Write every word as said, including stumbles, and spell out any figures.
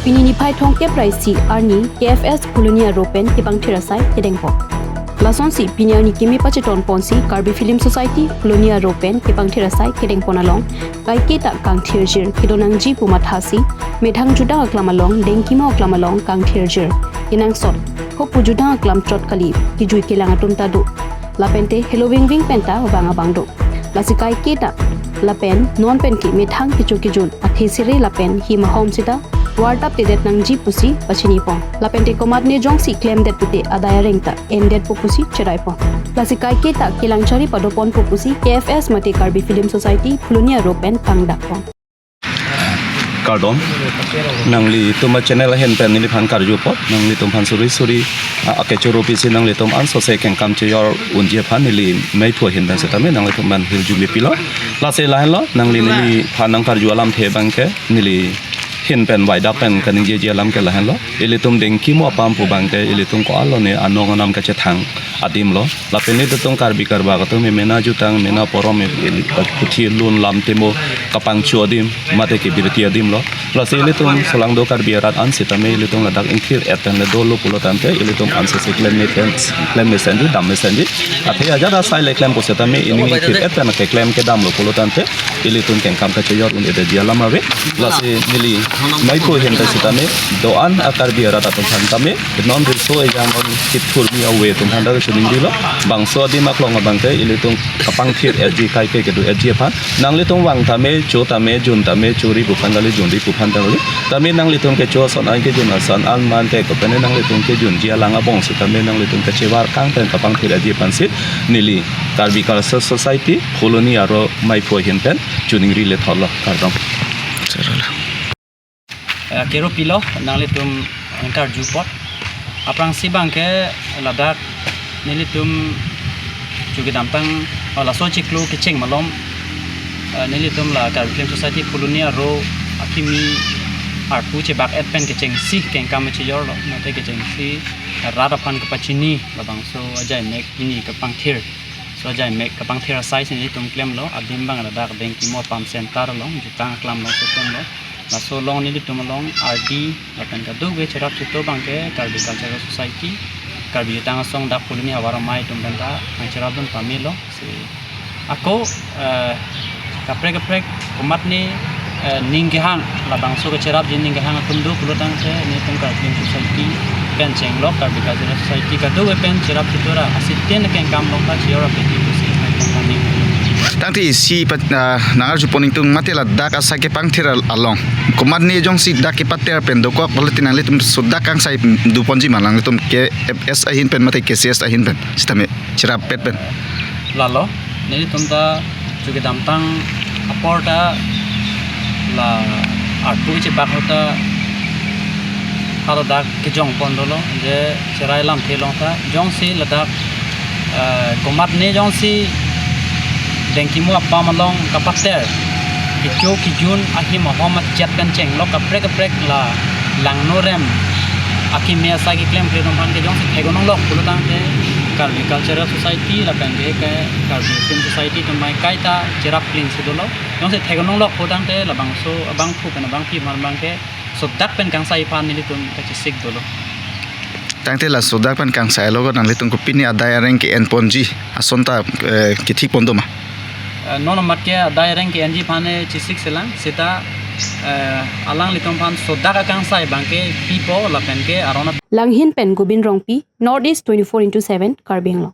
Pini niphai thomkep ra isi arni K F S Phuloni aro pen kepangthir asai kedengpon. Lasonsi pini arni kimi pacheton ponsi Karbi Film Society Phuloni aro pen kepangthir asai kedengpon along kaiketa kangthirjir kedonangji pu mathasi methang jutang aklam along dengkimo aklam along kangthirjir kenangsot hopu jutang aklam chot kali kijui kelang atum ta do. Lapente helovingving penta vang abang do. Lasi kaiketa lapen non pen ke methang kecho kejun athe sere lapen him ahom sita wartap tedet nangji pusi pachinipon. Lapente komatne jongsi klemdet pute adai areng ta endetpo pusi cheraipon. Lasi kaiketa kelang chari padoponpo pusi K F S mate Karbi Film Society Phuloni aro pen pangdakpon. Kardom. Nanglitum a channel ahin pen neliphan karju apot, nanglitum aphan suri suri, a, akechoro pisi nanglitum ansose kengkam chejor unji aphan neli meiphu ahin pen setame nanglitum aphan hirjume pilo. Lasi lahenlo, nangli neliphan nangkarju alamthe abangke neli ahin pen baidak pen kaningjeji alam ke lahenlo. Ilitum dengkimo apam pu abangke ilitum ko-an lone anong anam kachethang adim lo. Lapen ilitum Karbi karbak atum mena jutang, mena porom, ili puthi lun lam temo kapangcho adim, mate kebirti adim lo. Lasi ilitum solangdo Karbi arat an setame ilitum ladak ingthir-et pen le dolo pulo tangte ilitum ansose klem mesen, klem mesenji, dam mesenji. Athe ajat asai le klempo setame ining ingthir-et pen keklem kedam lo pulo tangte ilitum kengkam kachejor un-edetji alam ave. Lasi neli meiphu ahin pen setame do-an a Karbi arat atum aphan tame non riso ejang non kithurmi ave atum aphan ta chiningrilo. Bangso adim aklong abangke ilitum kapangthir-etji kaike kedo-etji aphan. Nanglitum vang tame, cho tame, jun tame, chori pu aphan kali, junri pu aphan ta kali. Tame nanglitum kecho ason an, kejun ason an mate kopene nanglitum kejunji alang abong setame nanglitum kachevar kang pen kapangthir-etji aphansi neli Karbi Cultural Society Phuloni aro meiphu ahin pen chiningri le thorlo. Kardom. Eh, kero pilo nanglitum nangkarju apot. Aphrangsi abangke ladak nelitum chu kedamtang, oh, laso chiklo kecheng malom, eh, nelitum la Karbi Film Society Phuloni aro akimi arpu chebak-et pen kechengsi kengkam chejor lo, mate kechengsi rat aphan kepachini labangso ajaimek pini kapangthir. So ajaimek kapangthir asai si nelitum klemlo, adim abang ladak dengkimo apam center along, jutang aklam along si klemlo. Laso along nelitum along ardi lapen kadokave cherap cheto abangke Karbi Cultural Society, Karbi Jutang Asong dak Phuloni havar amei atum penta nangcherapdun pamelo. Si ako, eh, kaprek kaprek komatne, eh, ning kehang, labangso kacherapji ning kehang atum do pulo tangte nelitum Karbi Film Society pen chenglok, Karbi Cultural Society kadokave pen cherap cheto ra aseten kengkam along ta chejor apeti pusi nangkam kami. Tangte isi pat, ah, nangarjupon ingtung mate ladak asai kepangthir al-, along. Komatne jongsi dak kepater pen dokok, lalu tinang nelitum sodak kangsai doponji ma nanglitum K F S ahin pen mate K C S ahin pen. Setame cherap-et pen. Lalo, nelitum ta chu kedamtang apor ta la arpu chebak ahut ta haladak kejongpon dolo, je cherai lamthe along ta, jongsi ladak, eh, komatne jongsi dengkimo apam along kapater, kecho kejun ahim ahom achet pen chenglok kaprek kaprek la langno rem akimi asai keklem kle atum aphan ke jongsi theklonglok pulo tangte Karbi Cultural Society lapen ke, ke Karbi Film Society atum amei kaita cherap klin si dolo. Jongsi theklonglok pulo tangte labangso abangphu pen abangpi aphan abangke sodak pen kangsai aphan nelitum kachesik dolo. Tangte la sodak pen kangsai lo ko nanglitum kopine adai areng ke-enponji ason ta, eh, kethikpon do ma? Eh, non amat ke adai areng ke-enji aphan, eh, chesik selang seta, eh, alanglitum aphan sodak akangsai abangke pipo lapen ke aron ap- Langhin pen Gobin Rongpi, North East twenty-four into seven, Karbi Anglong.